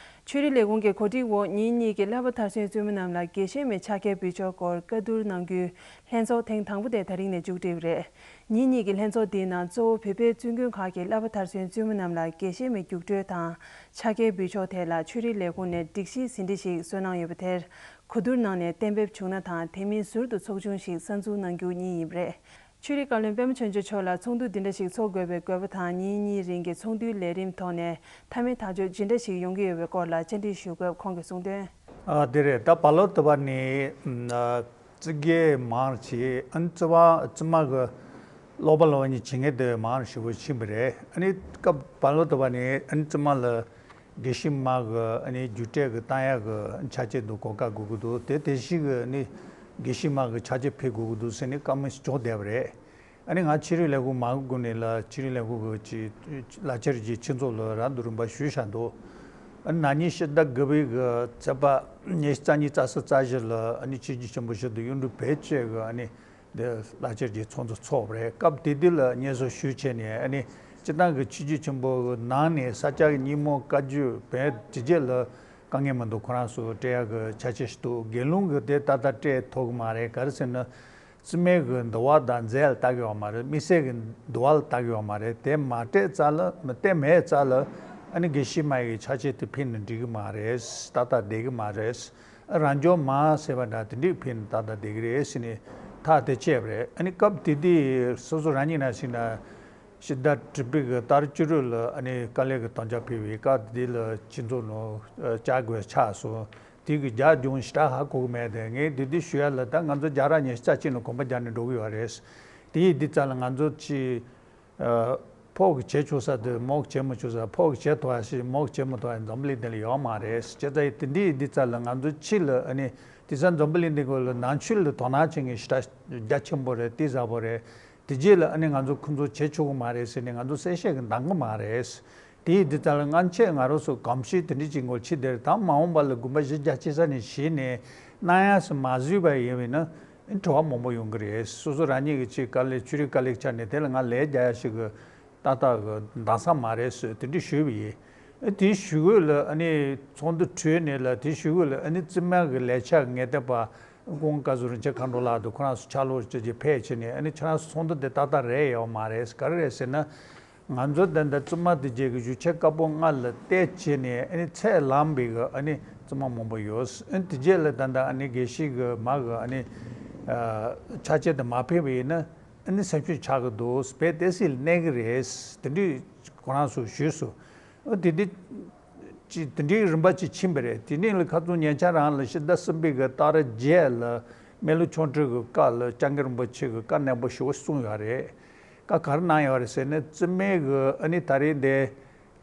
ཆོས་རིག་ལས་ཁུངས་ཀྱི་གོ་སྒྲིག་འོག་ཉིན་གཉིས་ཀྱི་བསླབ་པ་མཐར་སོན་བཙུན་མོ་རྣམས་ལ་དགེ་བཤེས་མའི་ཕྱག་འཁྱེར་འབུལ་ཕྱོགས་སྐོར་བཀའ་བསྡུར་གནང་རྒྱུའི་ལྷན་ཚོགས་ཐེངས་དང་པོ་དེ་ད་རིང་ནས་མཇུག་སྒྲིལ་བ་རེད། ཉིན་གཉིས་ཀྱི་ལྷན་ཚོགས་འདིའི་ནང་གཙོ་བོ་བོད་པའི་བཙུན་དགོན་ཁག་གི་བསླབ་པ་མཐར་སོན་བཙུན་མོ་རྣམས་ལ་དགེ་བཤེས་མའི་རྒྱུགས་སྤྲོད་དང་ཕྱག་འཁྱེར་འབུལ་ཕྱོགས་ཐད་ལ་ཆོས་རིག་ལས་ཁུངས་ནས་སྒྲིག་གཞི་ཟིན་བྲིས་ཤིག་བསོད་གནང་ཡོད་པ་དེར་གོ་བསྡུར་གནང་ནས་གཏན་འབེབས་བྱུང་ན་དང་དེ་མིན་ཟུར་དུ་ཚོགས་ཆུང་ཞིག་གསར་འཛུགས་གནང་རྒྱུ་གཉིས་ཡིན་པ་རེད། ཆོས་རིག་བཀའ་བློན་པད་མ་ཆོས་འབྱོར་མཆོག་ལ་ཚོགས་འདུ་འདི་འདྲ་ཞིག་འཚོགས་དགོས་པའི་དགོས་པ་དང་ཉིན་གཉིས་རིང་གི་ཚོགས་འདུའི་ལས་རིམ་ཐོག་ནས་མཐའ་མའི་ཐག་གཅོད་ཇི་འདྲ་ཞིག་ཡོང་གི་ཡོད་པའི་སྐོར་ལ་བཅར་འདྲི་ཞུ་སྐབས་ཁོང་གིས་གསུངས་དོན། ཨ་དེ་རེད། ད་བར་ལོ་དུ་བ་ནི་ཨ་བརྩི་བཀུར་མང་ཆེ་ཨ་ནི་བརྩི་བ་བརྩི་མ་གི་ཀློག་པ་ཀློག་པ་གཉིས་བྱེད་མཁན་དེ་མང་ཞེ་པོ་ཕྱིན་པ་རེད། ཨ་ནི་སྐབས་བར་ལོ་དུ་བ་ནི་ཨ་ནི་བརྩི་མ་ལ་དགེ་བཤེས་མ་གི་ཨ་ནི་རྒྱུགས་སྤྲོད་གི་བཏང་ཡག་གི་ཕྱག་ཆེན་དུ་གོ་སྐབས་དགོས་ཀྱི་འདུག་དེ་དེ་བཞིན་གི་ཨ་ནི་དགེ་བཤེས་མ་གི་ཕྱག་ཆེན་ཕེབས་དགོས་ཀྱི་འདུག་ཟེར་ནས་བཀའ་མོལ་ཞིག་བྱུང་བསྡད་པ་རེད། ཨ་ནི་ང་ཆོས་རིག་ལས་ཁུངས་མ་གི་སྒོ་ནས་ལ་ཆོས་རིག་ལས་ཁུངས་གི་ཅིག་ལག་ཁྱེར་གྱི་ཆེད་འཛུགས་ལ་རག་འདུག་རིམ་པ་ཞུས་བཞག་འདུག་ཨ་ནི་ན་ནིང་ཕྱི་ཟླ་དགུ་པའི་གི་ཚེས་པ་ཉི་ཤུ་རྩ་གཉིས་རྩ་གསུམ་རྩ་བཞི་ལ་ཨ་ནི་ཆོས་བརྒྱུད་ཆེན་པོ་བཞི་དང་གཡུང་དྲུང་བོད་བཅས་གི་ཨ་ནི་འདི་ལག་ཁྱེར་གྱི་ཚོགས་འདུ་ཚོགས་པ་རེད། སྐབས་དེ་དུས་ལ་སྙན་སེང་ཞུས་བྱས་ནས་ཨ་ནི་སྤྱིར་བཏང་གི་ཆོས་བརྒྱུད་ཆེན་པོ་གི་ནང་ནས་ས་སྐྱ་གི་སྙིང་པོ་བཀའ་བརྒྱུད་བོན་དེ་རྗེས་ལ་དཀའ་ངལ་མི་འདུག་ཁོ་རང་ཚོ་སྤྲད་ཡག་གི་ཆ་ཤས་ཤིག་འདུག་དགེ་སློང་གི་དེ་ཏག་ཏག་སྤྲད་ཐུབ་ཀྱི་མ་རེད། ག་རེ་ཟེར་ན། བརྩི་མའི་གི་འདུལ་བ་དང་རྫས་ལ་ལྟ་གི་ཡོད་མ་རེད། དམིགས་བསལ་གི་འདུལ་བ་ལ་ལྟ་གི་ཡོད་མ་རེད། དེ་མ་སྤྲད་ཙང་ལ་མི་སྤྲད་མེད་ཙང་ལ་ཨ་ནི་དགེ་བཤེས་མ་ཡི་ཕྱག་ཆེན་དེ་ཕུལ་ན་འགྲིག་གི་མ་རེད། ཏག་ཏག་བསྡད་གི་མ་རེད། རང་སྦྱོང་མ་ཟེར་བ་འདྲ་དེ་འདྲས་ཕུལ་ན་ཏག་ཏག་བསྡད་གི་རེད་ཟེར་ནས་ཐག་དེ་བཅད་པ་རེད། ཨ་ནི་སྐབས་དེ་དུས་སོ་སོ་རང་ཉིད་ན་ཞིག་ན་ཕྱི་ཟླ་དྲུག་པའི་གི་ཟླ་བཅུ་དྲུག་ལ་ཨ་ནི་དཀའ་ལས་གི་དམ་བཅའ་ཕུལ་བའི་སྐབས་དེ་ལ་ཆེད་འཛུགས་ནང་བཅར་དགོས་ཆགས་སོང་། དེ་གི་རྒྱབ་ལྗོངས་ཞེ་དྲག་ཧ་གོ་གི་མེད་དེ། ངས་འདི་འདི་ཞུ་ཡ་ལ་ད་ང་ཚོ་རྒྱ་ར་ཉེ་ཆ་ཅིག་ནས་གོམ་པ་རྒྱག་ནས་འགྲོ་གི་ཡོད་རེད། དེ་ཡི་འདི་ཙམ་ལ་ང་ཚོ་ཅི་ཨ་ཕོགས་ཀྱི་བྱེད་ཆོག་ས་དེ་མོག་བྱེད་མི་ཆོག་ས། ཕོགས་ཀྱི་བྱེད་ཐུབ་ཡ་ཞིག་མོག་བྱེད་མི་ཐུབ་ཡ་འཛམ་བུ་གླིང་འདི་ལ་ཡོད་མ་རེད། བྱས་ཙང་ཡི་དེ་འདི་ཡི་འདི་ཙམ་ལ་ང་ཚོ་ཕྱི་ལ་ཨ་ནི་དེང་སང་འཛམ་བུ་གླིང་འདི་གོ་ལ་ནང་ཆོས་ལ་དོ་སྣང་བྱེད་མཁན་ཞེ་དྲག་རྒྱ་ཆེན་པོ་རེད། དེ་ཟབ་པོ་རེད། དེ་རྗེས་ལ་ཨ་ནི་ང་ཚོ་ཁོང་ཚོ་བྱེད་ཆོག་གི་མ་རེད་ཟེར་ནས་ང་ཚོ་གསལ་བཤད་གི་འདང་གི་མ་རེད། དེ་ཡི་འདི་ཙམ་ལ་སྔ་ཕྱི་ང་རང་ཚོ་གོམས་གཤིས་དེ་འདྲ་ཅིག་ངོ་ཕྱི་དེར་དང་མ་འོངས་པ་ལ་དགོན་པ་གཞི་རྒྱ་ཆེ་ས་ནས་གཞི་ནས་གནང་ཡ་སུ་མ་བཟོས་པ་ཡིན་པས་ན་དྲི་བ་མང་པོ་ཡོང་གི་རེད། སོ་སོ་རང་ཉིད་ཀྱི་ཆེད་དཀའ་ལས་ཆོས་རིག་དཀའ་ལས་ཆགས་ནས་དེ་ལ་ང་ལས་རྒྱག་ཡ་ཞིག་གི་ཏག་ཏག་གི་འདང་ས་མ་རེད་ཟེར་དེ་འདྲ་ཞུས་པ་ཡིན། དེ་ཞུ་དགོས་ལ་ཨ་ནི་ཚོགས་འདུ་གྲོལ་ནས་ལ་དེ་ཞུ་དགོས་ལ་ཨ་ནི་བརྩི་མ་གི་ལས་འཆར་ངེས་གཏན་པ། ཀུན་དགའ་བསུ་རིན་ཆེན་མཁའ་འགྲོ་ལགས་དང་ཁོ་རང་ཚོ་ཕྱག་ལོག་ཅིག་ཅིག་ཕེབས་བྱས་ནས་ཨ་ནི་ཁྱེད་རང་ཚོ་ཚོགས་འདུ་དེ་ཏག་ཏག་རེད་ཡོད་མ་རེད། ག་རེ་རེད་ཟེར་ན། ང་ཚོ་ད་ལྟ་བཙུན་མ་དེ་རྗེས་ཀྱི་བཞུགས་ཆེན་བཀའ་པོད་ལྔ་ལ་བལྟས་བྱས་ནས་ཨ་ནི་ཚད་ལངས་པའི་གི་ཨ་ནི་བཙུན་མ་མང་པོ་ཡོད། ཨ་ནི་དེ་རྗེས་ལ་ད་ལྟ་ཨ་ནི་དགེ་བཤེས་གི་མ་གི་ཨ་ནི་ཕྱག་ཆེན་དུ་མ་ཕེབས་པ་ཡིན་ན་ཨ་ནི་སེམས་ཤུགས་ཆག་གི་འདུག་བས་དེ་སྲིད་ལ་གནས་གི་རེད། དེ་འདྲའི་ཁོ་རང་ཚོ་ཞུས་སོང་། ཨ་དེ་འདི། ཅིག་དེ་འདྲའི་རིམ་པ་ཅིག་ཕྱིན་པ་རེད། དེ་ནས་ལ་ཁ་ཚུར་ཉེ་ཆར་རང་ལ་ཕྱི་ཟླ་གསུམ་པའི་གི་ཟླ་བརྒྱད་ལ་སྨན་ལུགས་ཆོ་འཕྲུལ་གི་བཀའ་ལ་སྐྱབས་མགོན་རིན་པོ་ཆེ་གི་བཀའ་ནན་པོ་ཞེ་པོ་གསུངས་ཡོད་རེད། བཀའ་ག་རེ་གནང་ཡོད་རེད་ཟེར་ན་བཙུན་མའི་གི་ཨ་ནི་ད་རེས་འདི་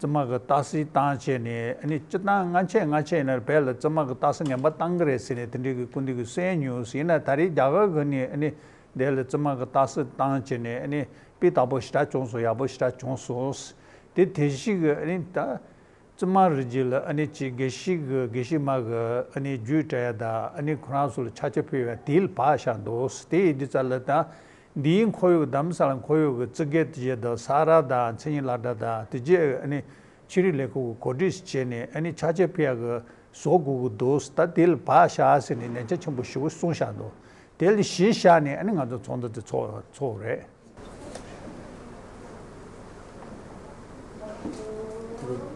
བཙུན་མ་གི་རྟགས་གསལ་བཏང་བྱས་ནས་ཨ་ནི་སྤྱིར་བཏང་སྔ་ཆད་སྔ་ཆད་ཡིན་ན་བོད་ལ་བཙུན་མ་གི་རྟགས་གསལ་ངན་པ་བཏང་གི་རེད་ཟེར་ནས་དེ་འདྲའི་གི་སྐུ་མདུན་གི་གསན་མྱོང་ཟིན་ན། ད་རེས་རྒྱ་གར་གི་ནས་ཨ་ནི་འདི་ལ་བཙུན་མ་གི་རྟགས་གསལ་བཏང་བྱས་ནས་ཨ་ནི་སྤུས་དག་པོ་ཞེ་དྲག་བྱུང་སོང་། ཡག་པོ་ཞེ་དྲག་བྱུང་སོང་། དེ་དེ་བཞིན་གི་ཨ་ནི་ད། བཙུན་མ་རིགས་ཀྱི་ལ་ཨ་ནི་ཅིག་དགེ་བཤེས་ཀྱི་དགེ་བཤེས་མ་གི་ཨ་ནི་རྒྱུད་སྤྲད་ཡ་དང་ཨ་ནི་ཁོ་རང་ཚོ་ལ་ཕྱག་ཕྱི་ཕུལ་བ་དེ་ལ་བབས་བཞག་འདུག་དེ་ཡི་འདི་ཙམ་ལ་ད་འདིའི་ཁོར་ཡུག་དྷ་རམ་ས་ལ་ཁོར་ཡུག་གི་བརྩི་བཀུར་དེ་དང་ས་ར་དང་མཚན་ཉིད་བླ་གྲྭ་དང་དེ་རྗེས་ཨ་ནི་ཆོས་རིག་ལས་ཁུངས་ཀྱི་གོ་སྒྲིག་བྱས་ནས་ཨ་ནི་ཕྱག་ཕྱི་ཕུལ་ཡ་གི་བཟོ་དགོས་ཀྱི་འདུག་ད་དེ་ལ་བབས་བཞག་ཟེར་ནས་ཉན་ཆ་ཆེན་པོ་ཞེ་པོ་གསུངས་བཞག་འདུག་དེ་ལ་གཞི་བཞག་ནས་ཨ་ནི་ང་ཚོ་ཚོགས་འདུ་དེ་ཚོགས་ཚོགས་རེད།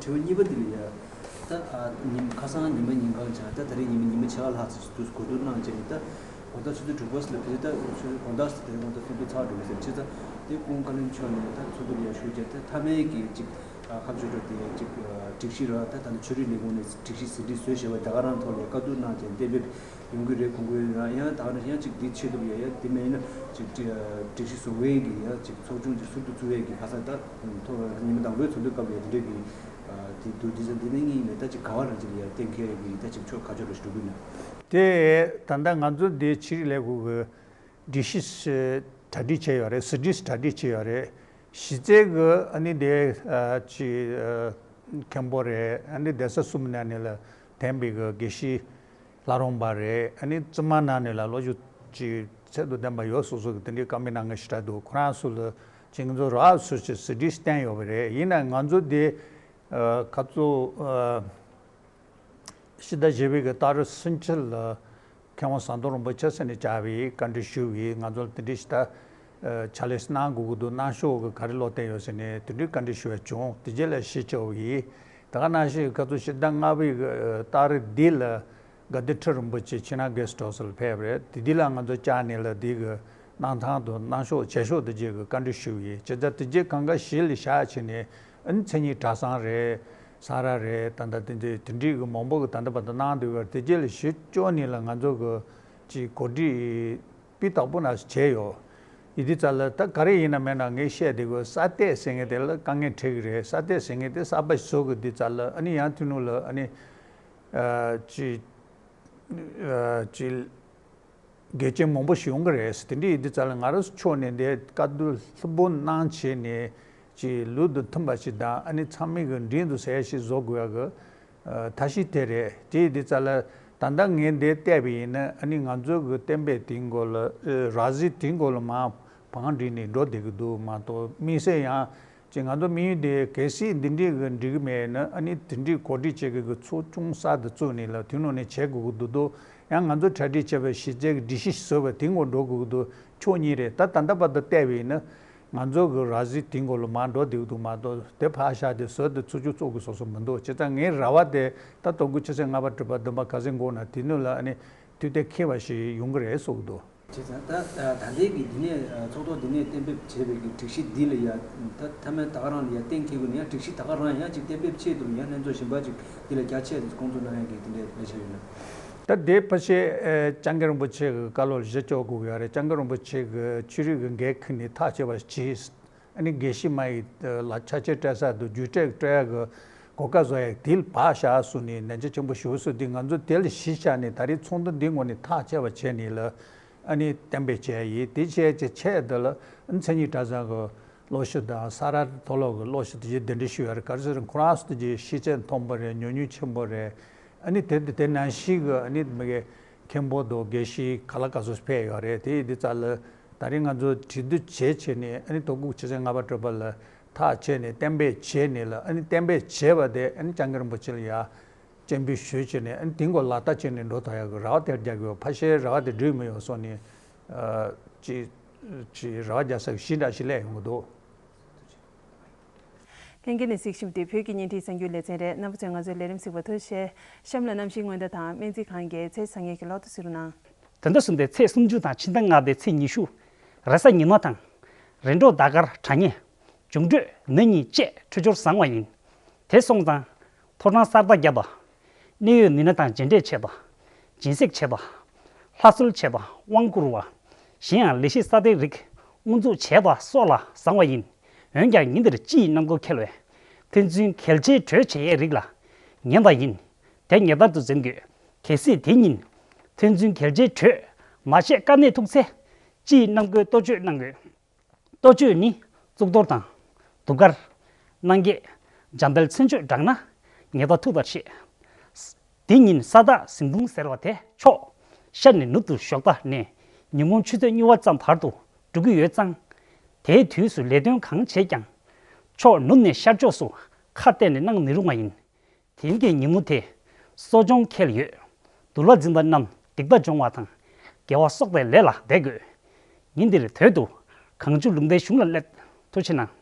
དྲི་བ་གཉིས་པ་འདི་ལ་ཡ། ད་ཨ་ཉིན་ཁ་སང་ཉི་མ་ཉིན་གང་ཆགས། ད་ད་རེས་ཉི་མ་ཉི་མ་ཕྱེད་ཀ་ལྷག་ཙམ་དུས་གོ་བསྡུར་གནང་བྱས་ནས། ད་དགོང་དག་ཆུ་ཚོད་དྲུག་པ་ཙམ་ལ་ཕེབས། ད་ཆུ་ཚོད་དགོང་དག་ཙམ་དེ་དགོང་དག་ཚོགས་འདུ་ཚར་འགྲོ་གི་ཟེར་བྱས་ཙང་། དེ་ཀུན་བཀའ་བློན་མཆོག་ནས་ད་ཚོགས་འདུ་ལ་ཡ་ཞུགས་བྱས། ད་མཐའ་མའི་གི་ཅིག་ཨ་ཁ་ཕྱོགས་གྲུབ་དེ་ཅིག་ཨ་སྒྲིག་གཞི་ར་ད་ད་ནི་ཆོས་རིག་ལས་ཁུངས་ནས་སྒྲིག་གཞི་ཟིན་བྲིས་བཟོས་བཞག་པ་དེ་ག་རང་ཐོག་ལ་ཡ་བཀའ་བསྡུར་གནང་བྱས་གཏན་འབེབས་ཡོང་གི་རེད། གོང་གོ་རང་ཡང་ད་ག་ནང་ཡང་ཅིག་འདི་ཆེད་དུ་ཡ་ཡ་དེ་མེད་ན་ཅིག་སྒྲིག་སྒྲིག་གཞི་བཟོ་མཁན་གྱི་ཡ་ཅིག་ཚོགས་ཆུང་ཅིག་ཟུར་དུ་བཙུགས་ཡས་ཀྱི་ཁ་སང་ད་ཐོག་ཉི་མ་དང་པོའི་ཚོགས་འདུ་སྐབས་ལ་ཡ་དེ་འདྲ་གི་དེ་འདུག་དེ་ཚོ་འདི་ནས་གཉིས་མེད་ད་ཅིག་ག་བ་རང་ཅིག་ལ་ཡ་གཏན་འཁེལ་གྱི་ད་ཅིག་ཕྱོགས་ཁ་ཕྱོགས་ར་ཞིག་འགྲོ་གི་ན། དེ་ད་ལྟ་ང་ཚོ་འདི་ཆོས་རིག་ལས་ཁུངས་ཀྱི་སྒྲིག་གཞི་གྲ་སྒྲིག་བྱས་ཡོད་རེད། ཟིན་བྲིས་གྲ་སྒྲིག་བྱས་ཡོད་རེད། གཞི་རྩའི་གི་ཨ་ནི་དེ་ཨ་ཅིག་ཨ་མཁན་པོ་རེད། ཨ་ནི་གདན་ས་གསུམ་ནང་ནས་ལ་འདེམས་པའི་གི་དགེ་བཤེས་ལྷ་རམས་པ་རེད། ཨ་ནི་བཙུན་མ་ནང་ནས་ལ་ལོ་རྒྱུས་ཀྱི་ཚད་དུ་ལྡན་པ་ཡོད་སོ་སོ་གི་དེ་འདྲའི་བཀའ་མོལ་གནང་མཁན་ཞེ་དྲག་འདུག་ཁོ་རང་ཚོ་ལ་ཅིག་ང་ཚོ་རག་སོ་ཞེས་ཟིན་བྲིས་བསྟན་ཡོད་པ་རེད། ཡིན་ན་ང་ཚོ་དེ་ཨ་ཁ་ཚོ་ཨ་ ཕྱི་ཟླ་བཞི་པའི་གི་ཏ་རིག་སུམ་ཅུ་ལ་མཁས་དབང་ཟམ་གདོང་རིན་པོ་ཆེ་ཟེར་ནས་བཅར་བའི་བཀའ་འདྲི་ཞུ་བའི་ང་ཚོ་ལ་དེ་འདྲའི་ཞིག་ད་ཕྱག་ལས་གནང་དགོས་ཀྱི་འདུག་གནང་ཤོག་གི་ག་རེ་བློ་བསྟན་ཡོད་ཟེར་ནས་དེ་འདྲའི་བཀའ་འདྲི་ཞུ་བ་བྱུང་། དེ་རྗེས་ལ་གཞི་བཅོལ་བ་ཡིན། ད་ག་ནང་བཞིན་ཁ་ཚོ་ཕྱི་ཟླ་ལྔ་པའི་གི་ཏ་རིག་འདི་ལ་དགའ་ལྡན་ཁྲི་རིན་པོ་ཆེ་ཕྱི་ནང་གྷེ་སི་ཊི་ཧའུ་སི་ལ་ཕེབས་པ་རེད། དེ་འདི་ལ་ང་ཚོ་བཅར་ནས་ལ་འདི་གི་གནང་ཐང་དུ་གནང་ཤོག་བྱེད་ཤོག་དེ་རྗེས་ཀྱི་བཀའ་འདྲི་ཞུ་བ་ཡིན། བྱས་ཙང་དེ་རྗེས་གང་ག་གཞི་ལ་བཞག་བྱས་ནས་ཨ་ནི་མཚན་ཉིད་གྲྭ་ཚང་རེད། ས་ར་རེད། ད་ལྟ་དེ་འདྲའི་དེ་འདྲའི་གི་མང་པོ་གི་ད་ལྟ་བར་དུ་གནང་འདུག་ག་དེ་རྗེས་ལ་གཞི་བཅོལ་ནས་ལ་ང་ཚོ་གི་ཅིག་གོ་སྒྲིག་སྤུས་དག་པོ་ནང་བྱས་ཡོད། ཡིན་དུས་ཙ་ལ་ད་ག་རེ་ཡིན་ན་མེད་ན་ངས་བཤད་བསྡད་དགོས། ས་གཏད་ཟེར་མཁན་དེ་ལ་དཀའ་ངལ་འཕྲད་ཀྱི་རེད། ས་གཏད་ཟེར་མཁན་དེ་གསར་པ་བཟོ་དགོས་དུས་ཙ་ལ་ཨ་ནི་ཡང་ཐུན་ནུ་ལ་ཨ་ནི་ཅིག་ཅིག་འགལ་རྐྱེན་མང་པོ་ཞིག་ཡོང་གི་རེད། དེ་འདྲ་ཡིན་དུས་ཙ་ལ་ང་རང་ཚོ་ཕྱོགས་ནས་འདི་བཀའ་བསྡུར་ལྷུག་པོ་གནང་བྱས་ནས་ཅིག་ལུགས་དང་མཐུན་པ་ཞིག་དང་ཨ་ནི་ཚང་མས་གི་མགྲིན་དུ་ཟ་ཡ་ཞིག་བཟོ་དགོས་ཡ་གི་ཐབས་ཤེས་དེ་རེད། དེ་ཡིན་དུས་ཙ་ལ་ད་ལྟ་ངས་འདི་བལྟས་པ་ཡིན་ན་ཨ་ནི་ང་ཚོ་གི་གཏན་འབེབས་དེའི་སྐོར་ལ་ར་བཟི་དེའི་སྐོར་ལ་མར་བང་སྒྲིག་ནས་འགྲོ་བསྡད་ཀྱི་འདུག་མ་གཏོགས་དམིགས་བསལ་ཡང་། ཅེས་ང་ཚོ་དམིགས་ཡུལ་དེ་གལ་སྲིད་འདི་འདྲའི་གི་འགྲིག་གི་མེད་ན་ཨ་ནི་དེ་འདྲའི་གོ་སྒྲིག་བྱེད་དགོས་གི་ཚོགས་ཆུང་གསར་དུ་བཙུགས་ནས་ལ་དེ་ནང་ནས་བྱེད་དགོས་གི་འདུག་དོ། ཡང་ང་ཚོ་གྲ་སྒྲིག་བྱས་པའི་གཞི་རྩའི་གི་སྒྲིག་གཞི་བཟོས་པ་དེ་ངོ་འགྲོ་དགོས་གི་འདུག་ཕྱོགས་གཉིས་རེད། ད་ད་ལྟ་བར་དུ་བལྟས་པ་ཡིན་ན་ང་ཚོ་གི་ར་བཟི་དེ་འགོ་ལ་མར་འགྲོ་བསྡད་ཀྱི་འདུག་མ་གཏོགས་དེ་ཕར་བཞག་དེ་བཟོ་དེ་ཚོགས་ཆུང་བཙུགས་གི་བཟོ་བཟོ་མི་འདུག་བྱས་ཙང་ངའི་རེ་བ་དེ་ད་དོ་དགོང་ཆུ་ཚོད་ལྔ་པ་དྲུག་པ་བདུན་པ་ག་ཚོད་འགོར་ན་དེ་ནང་ལ་ཨ་ནི་དུས་དེབ་འཁྱེར་བ་ཞིག་ཡོང་གི་རེད་གསུངས་ཀྱི་འདུག་བྱས་ཙང་ད་ད་ལྟའི་གི་འདི་ནས་ཚོགས་ཐོག་འདི་ནས་གཏན་འབེབས་བྱས་པའི་གི་སྒྲིག་གཞི་འདི་ལ་ཡ་ད་མཐའ་མའི་ད་ག་རང་ལ་ཡ་གཏན་འཁེལ་དགོས་ན་ཡང་སྒྲིག་གཞི་ད་ག་རང་ཡང་ཅིག་གཏན་འབེབས་ཆེད་དུ་ཡང་ལྷན་ཚོགས་གཞན་པ་ཅིག་འདི་ལ་རྒྱ་ཆེ་དུ་སྐོང་ཚོགས་གནང་ཡ་གི་འདི་འདྲའི་ལས་བྱ་ཡོད་ན། ད་དེ་ཕལ་ཆེར་སྐྱབས་མགོན་རིན་པོ་ཆེ་གི་བཀའ་སློབ་ལ་གཞི་བཅོལ་དགོས་ཡ་རེད། སྐྱབས་མགོན་རིན་པོ་ཆེ་གི་ཆོས་རིག་གི་འགན་ཁུར་ནས་ཐག་བཅད་པ་བྱས། ཨ་ནི་དགེ་བཤེས་མ་ཡི་ལ་ཕྱག་ཕྱིད་སྤྲད་ས་དུ་རྒྱུགས་སྤྲོད་སྤྲད་ཡ་གི་གོ་སྐབས་བཟོ་ཡ་དེ་ལ་བག་བཞག་གསུངས་ནས་ནན་ཆེ་ཆེན་པོ་ཞུ་གསུངས་དུས་ང་ཚོ་དེ་ལ་གཞི་བཞག་ནས་ད་རེས་ཚོགས་འདུ་འདི་ངོ་ནས་ཐག་བཅད་པ་བྱས་ནས་ལ་ཨ་ནི་གཏན་འབེབས་བྱས་ཡིན། དེ་བྱས་ཀྱི་ཆེད་དུ་ལ་ཨ་ནི་མཚན་ཉིད་གྲྭ་ཚང་གི་སློབ་ཞུགས་དང་ས་ར་མཐོ་སློབ་ཀྱི་སློབ་ཞུགས་དེ་རྗེས་གདན་འདྲེན་ཞུས་ཡོད་རེད། ག་རེ་ཟེར་ཁོ་རང་ཚོ་དེ་རྗེས་ཤེས་ཚད་མཐོན་པོ་རེད། ཉུང་ཉུང་ཆེན་པོ་རེད། ཨ་ནི་དེ་དེ་ནང་བཞིན་གི་ཨ་ནི་མི་གི་མཁན་པོ་དང་དགེ་བཤེས་ག་ལ་ག་ཚོད་ཕེབས་ཡོད་རེད། དེ་ཡིན་དུས་ཙ་ལ་ད་རེས་ང་ཚོ་གྲོས་བསྡུར་བྱས་བྱས་ནས་ཨ་ནི་དོ་དགོང་ཆུ་ཚོད་ལྔ་པ་དྲུག་པ་ལ་ཐག་བཅད་ནས་གཏན་འབེབས་བྱས་ནས་ལ་ཨ་ནི་གཏན་འབེབས་བྱས་པ་དེ་ཨ་ནི་སྐྱབས་མགོན་རིན་པོ་ཆེ་ལ་ཡ་སྤྱན་འབུལ་ཞུས་བྱས་ནས་ཨ་ནི་དེ་སྐོར་ལག་བསྟར་བྱས་ནས་འགྲོ་ཐུབ་ཡག་གི་རེ་བ་དེ་རྒྱག་གི་ཡོད། ཕལ་ཆེར་རེ་བ་དེ་འགྲུབ་མི་ཡོང་སོང་ནས་ཅིག་ཅིག་རེ་བ་རྒྱག་ས་གི་གཞི་འདྲ་ཞིག་སླེབས་ཡོང་གི་འདུག་ལྷན་རྒྱས་ནས་གཟིགས་བཞིན་པ་དེ་བོད་ཀྱི་བརྙན་འཕྲིན་གསར་འགྱུར་ལེ་ཚན་རེད། རྣམ་པ་ཚོས་ང་ཚོའི་ལས་རིམ་གཟིགས་པར་ཐུགས་རྗེ་ཆེ། གཤམ་ལ་གནམ་གཤིས་སྔོན་བརྡ་དང་སྨན་རྩིས་ཁང་གི་ཚེས་སང་ཉིན་གྱི་གློག་ཐུག་གཟིགས་རོགས་གནང་། ད་ལྟ་བཟུང་སྟེ་ཚེས་སུམ་ཅུ་དང་ཕྱི་ཟླ་ལྔ་པའི་ཚེས་ཉི་ཤུ། རེས་གཟའ་ཉི་མ་དང་། རེས་འགྲོགས་ཟླ་སྐར་དྲ་བརྙན། འབྱུང་འཕྲོད་ན་གཉིས་བཅས་འཕྲོད་སྦྱོར་བཟང་བ་ཡིན། དེ་སོང་ཙང་། ཐོ་རངས་གསར་བརྡ་བརྒྱབ་པ། གནད་ཡོད་མི་སྣ་དང་མཇལ་འཕྲད་བྱེད་པ། སྦྱིན་སྲེག་བྱེད་པ། ལྷ་གསོལ་བྱེད་པ། དབང་བསྐུར་བ། གཞན་ཡང་ལས་གཞི་གསར་པའི་རིགས་དབུ་འཛུགས་བྱེད་པ་སོགས་ལ་བཟང་བ་ཡིན། འོན་ཀྱང་ཉིན་འདིར་སྤྱི་ཡི་གནམ་སྒོ་འཁེལ་བས། ཕན་ཚུན་གལ་ཆེའི་གྲོས་བྱེད་ཡས་རིགས་ལ་ཉན་པ་ཡིན། དེ་ངེས་པར་དུ་འཛེམ་དགོས། གལ་སྲིད་དེ་ཉིན་ཕན་ཚུན་གལ་ཆེའི་གྲོས་མ་བྱས་དཀའ་གནད་ཐུག་ཚེ། སྤྱི་ཡི་གནམ་སྒོའི་གཏོ་བཅོས་གནང་དགོས། གཏོ་བཅོས་ནི་གཙུག་ཏོར་དང་། གདུགས་དཀར། སྣང་བརྒྱད། འཇམ་དཔལ་མཚན་བརྗོད་བགྲངས་ན་ངེས་པར་ཐུབ་པར་བཤད། དེ་ཉིན་ས་བདག་གཟིམ་དཔུང་ཟེར་བ་དེ་ཕྱོགས་ཤར་ནས་ནུབ་ཏུ་ཞོགས་པ་ནས་ཉིན་གུང་ཆུ་ཚོད་གཉིས་པ་ཙམ་བར་དུ་འགྲོ་གི་ཡོད་ཙང་། དེའི་དུས་སུ་ལས་དོན་གང་བྱེད་ཀྱང་ཕྱོགས་ནུབ་ནས་ཤར་ཕྱོགས་སུ་ཁ་གཏད་ནས་གནང་མི་རུང་བ་ཡིན། དེང་གི་ཉིན་མོ་དེ་གསོ་སྦྱོང་འཁེལ་ཡོད། འདུལ་བ་འཛིན་པ་རྣམས་སྡིག་པ་སྦྱོང་བ་དང་དགེ་བ་གསོག་པའི་ལས་ལ་འབད་དགོས། ཉིན་འདིར་དོལ་དུ་གངས་ཆུ་ལུང་པའི་གཞུང་ལ་སླེབས། ཐུགས་རྗེ་གནང་